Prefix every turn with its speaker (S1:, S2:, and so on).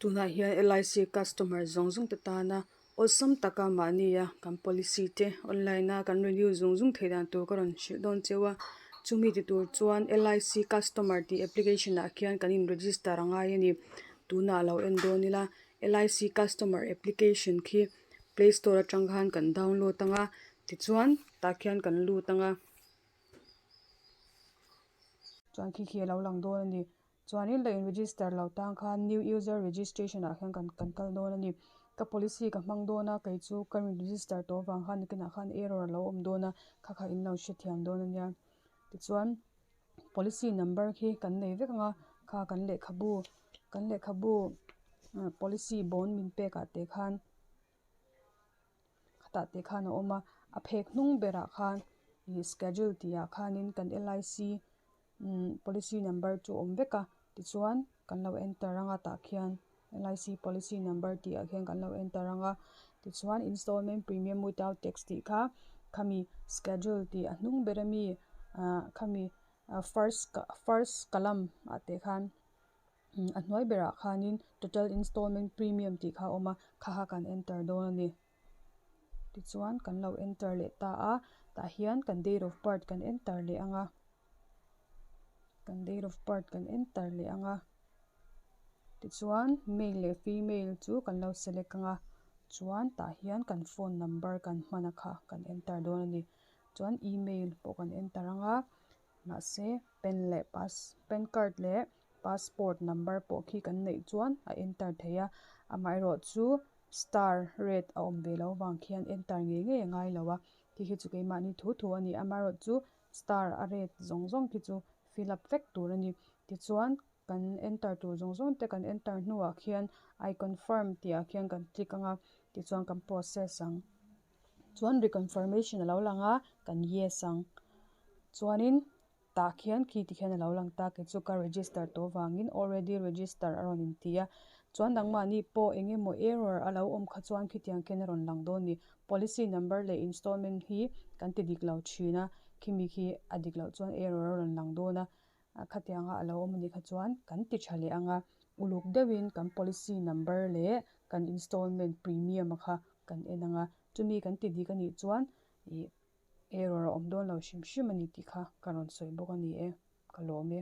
S1: Tunah hian LIC customer zawng zawng te tana awlsam taka mahnia kan policy te online a kan renew zung zung theih dan tur ka rawn hrilh dawn cheu a chumi ti tur chuan LIC customer tih application ah khian kan in register a ngai a ni tunah lo en dawn ila LIC customer application khi play store atang khan kan download anga tichuan tah khian kan lut anga. Chuan khi khi a lo lang dawn a ni. Chuanin la in register lo tang khan new user registration ah khian kan kan kal dawn a ni. Ka policy ka hmang dawn a kei chu ka in register tawh avang khan nakinah khan error a lo awm dawn a kha kha in lo hrethiam dawn a nia. Tichuan policy number khi kan nei vek ang a kha kan lehkhabu kan lehkhabu policy bond min pek ah te khan khatah te khan a awm a a phek hnung berah khan ih schedule tih ah khanin kan L I C umm policy number chu a awm vek a tichuan kan lo enter anga tah khian L I C policy number tih ah khian kan lo enter anga tichuan installment premium without tax tih kha khami schedule tih a hnung ber ami ah khami first first column ah te khan a hnuai berah khanin total installment premium tih kha a awm a kha kha kan enter dawn a ni tichuan kan lo enter leh ta a tah hian kan date of birth kan enter leh anga kan date of birth kan enter leh anga tichuan male leh female chu kan lo select anga chuan tah hian kan phone number kan hman a kha kan enter dawn a ni chuan email pawh kan enter anga mahse pen leh pass pan card leh passport number pawh khi kan neih chuan a enter thei a amaherawh chu star red a awm ve lo vang khian enter ngei ngei a ngai lo a khi khi chu keimahni thu thu a ni amaherawh chu star a red zawng zawng khi chu fill up vek tur a ni tichuan kan enter tur zawng zawng te kan enter hnuah khian I confirm tih ah khian kan click anga tichuan kan process ang chuan reconfirmation a lo lang a kan yes ang chuanin tah khian khi tikhian a lo lang ta kei chu ka register tawh avangin already register a rawn inti a chuan nangmahni pawh eng emaw error a lo awm kha chuan khitiang khian a rawn lang dawn a ni policy number leh installment hi kan ti dik lo thin a khimi khi a dik loh chuan error a rawn lang dawn a khatianga a lo awm anih kha chuan kan ti tha leh anga uluk deuhin kan policy number leh kan installment premium a kha kan en anga chumi kan ti dik anih chuan ih error a awm dawn lo hrim hrim a ni tih kha ka rawn sawi bawk a ni e ka lawm e.